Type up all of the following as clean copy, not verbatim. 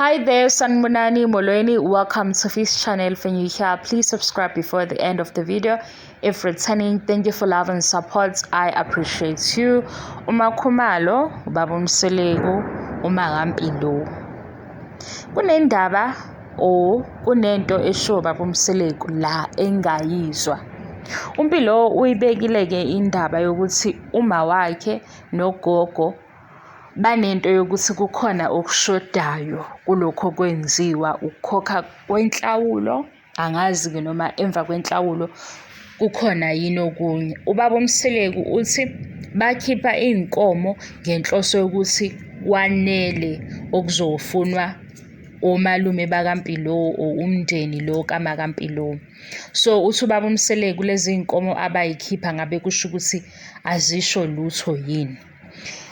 Hi there, Sanibonani Molweni. Welcome to Fish Channel. If you're new here, please subscribe before the end of the video. If returning, thank you for love and support. I appreciate you. UMakhumalo, ubaba uMseleku, uMakaMpilo. Kunendaba or kunento eshiwo baba uMseleku la engayizwa. UMpilo uyibekile-ke indaba yokuthi uma wakhe nogogo banento yokuthi kukhona okushodayo kulokhu okwenziwa ukukhokha kwenhlawulo. Angazi-ke noma emva kwenhlawulo kukhona yini okunye. Ubaba uMseleku uthi bakhipha iy'nkomo ngenhloso yokuthi kwanele okuzofunwa omalume bakaMpilo or umndeni lo kamakaMpilo. So uthi ubaba uMseleku lezi iy'nkomo abay'khipha ngabe kusho ukuthi azisho lutho yini?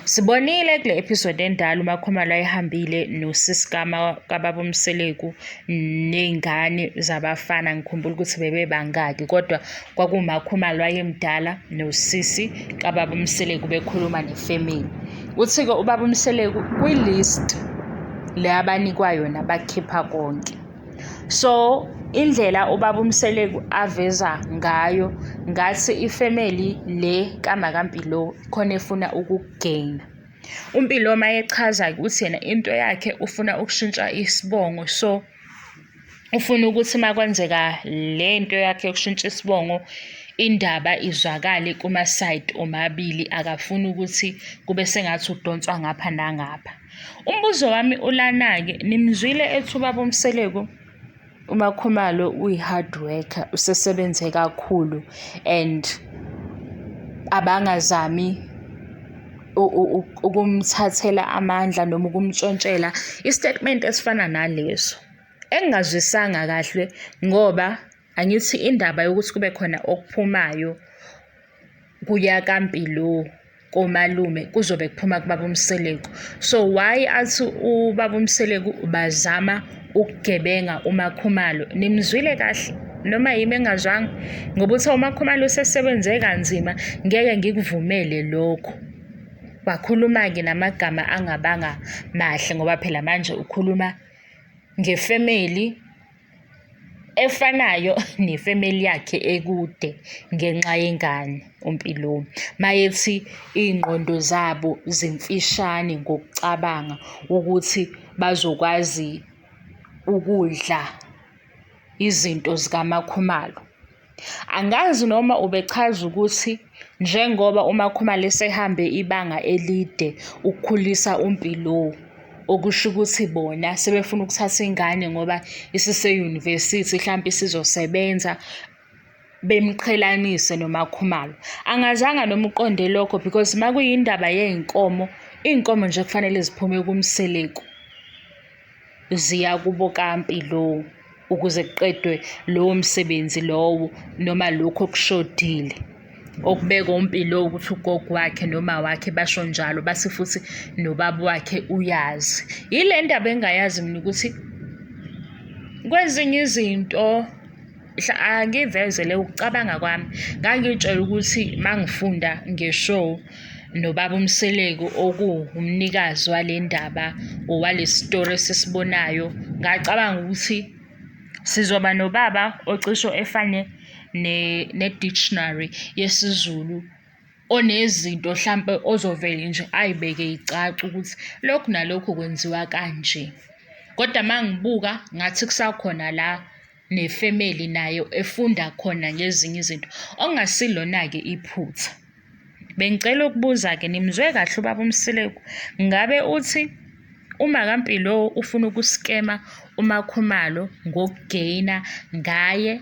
Sibonile kule episode endala uMakhumalo ayehambile nosisi kababa uMseleku ney'ngane zabafana, ngikhumbula ukuthi bebebangaki kodwa kwakuwuMakhumalo wayemdala nosisi kababa uMseleku bekhuluma nefemeli. Uthi-ke ubaba uMseleku kwi-list le abanikwa yona bakhipha konke. So indlela ubaba uMseleku aveza ngayo ngathi ifemeli le kaMakaMpilo khona efuna ukukugeyina. UMpilo uma echaza ukuthi yena into yakhe ufuna ukushintsha isibongo so ufuna ukuthi uma kwenzeka le nto yakhe yokushintsha isibongo indaba izwakale kuma-side omabili, akafuni ukuthi kube sengathi udonswa ngapha nangapha. Umbuzo wami ulana-ke, nimzwile ethi ubaba uMseleku uMakhumalo uyi-hard worker, usesebenze kakhulu and abangazami ukumthathela amandla noma ukumtshontshela isitatimende esifana naleso. Engingazwisanga kahle ngoba angithi indaba yokuthi kube khona okuphumayo kuya kaMpilo komalume kuzobe kuphuma kubaba uMseleku. So why athi ubaba uMseleku bazama ukugebenga uMakhumalo? Nimzwile kahle noma yimi engazwanga? Ngoba uthe uMakhumalo usesebenze kanzima, ngeke ngikuvumele lokho. Wakhuluma-ke namagama angabanga mahle ngoba phela manje ukhuluma ngefemeli efanayo nefemeli yakhe ekude ngenxa yengane uMpilo. Mayethi iy'ngqondo zabo zimfishane ngokucabanga ukuthi bazokwazi ukudla izinto zikaMakhumalo. Angazi noma ubechaza ukuthi njengoba uMakhumalo esehambe ibanga elide ukukhulisa uMpilo, okusho ukuthi bona sebefuna ukuthatha ingane ngoba isise-university hlampe isizosebenza, bemqhelanise noMakhumalo. Angazanga noma uqonde lokho because uma kuyindaba yey'nkomo, iy'nkomo nje kufanele ziphume kuMseleku. Ziya kubo kaMpilo ukuze kuqedwe lowo msebenzi lowo noma lokhu okushodile. Okubekwa uMpilo ukuthi ugogo wakhe noma wakhe basho njalo, base futhi nobaba wakhe uyazi. Yile ndaba engingayazi mina ukuthi kwezinye izinto angiveze le ukucabanga kwami. Ngangiy'tshela ukuthi uma ngifunda nge-show nobaba uMseleku okuwumnikazi wale ndaba or wale sitori esisibonayo, ngacabanga ukuthi sizoba nobaba ocishe efane ne-dictionary yesiZulu onezinto hlampe ozovele nje ay'beke y'cace ukuthi lokhu nalokhu kwenziwa kanje. Kodwa uma ngibuka ngathi kusakhona la nefemeli nayo efunda khona ngezinye izinto, okungasilona-ke iphutha. Bengicela ukubuza-ke, nimzwe kahle ubaba uMseleku, ngabe uthi uMakaMpilo ufuna ukuskema uMakhumalo ngokugeyina ngaye,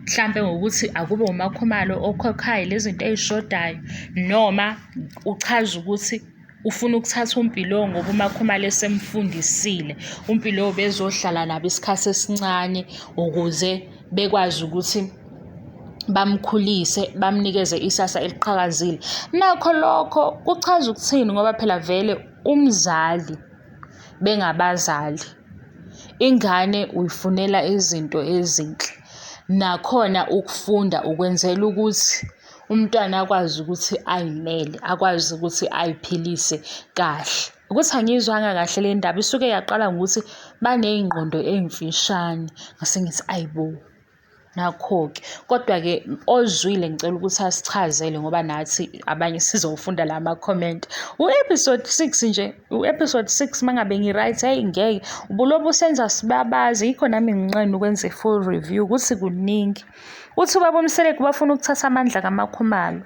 mhlampe ngokuthi akube uMakhumalo okhokhayo lezi zinto ey'shodayo noma uchaza ukuthi ufuna ukuthatha uMpilo ngoba uMakhumalo esemfundisile, uMpilo ubezohlala nabo isikhathi esincane ukuze bekwazi ukuthi bamkhulise bamnikeze isasa eliqhakazile. Nakho lokho kuchaza ukuthini ngoba phela vele umzali bengabazali ingane uyifunela izinto ezinhle. Nakhona ukufunda ukwenzela ukuthi. Umntwana akwazi ukuthi ay'mele, akwazi ukuthi ay'philise kahle. Ukuthi angiyizwanga kahle le ndaba isuke yaqala ngokuthi baney'ngqondo ey'mfishane, ngase ngithi ayi bo. Nakho-ke, kodwa-ke ozwile ngicela ukuthi asichazele ngoba nathi abanye sizofunda la ma-comment. U-episode 6 nje, u-episode 6 mangabe ngi-right, hheyi ngeke, ubulobu usenza sibabaze, yikho nami nginqena ukwenza i-full review ukuthi kuningi. Uthi ubaba uMseleku bafuna ukuthatha amandla kaMakhumalo.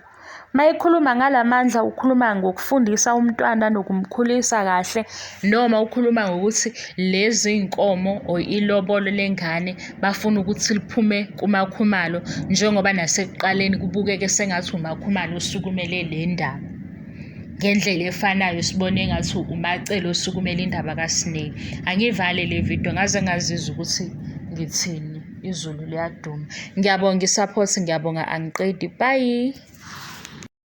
Mayekhuluma ngala mandla ukhuluma ngokufundisa umntwana nokumkhulisa kahle noma ukhuluma ngokuthi lezi nkomo or ilobolo lengane bafuna ukuthi liphume kuMakhumalo njengoba nasekuqaleni kubukeke sengathi uMakhumalo osukumele le ndaba. Ngendlela efanayo sibone engathi uMaCele osukumele indaba kaSne. Angiyivale le video ngaze ngazizwa ukuthi ngithini. Izulu liyaduma. Ngiyabonga i-support, ngiyabonga angiqedi. Bye.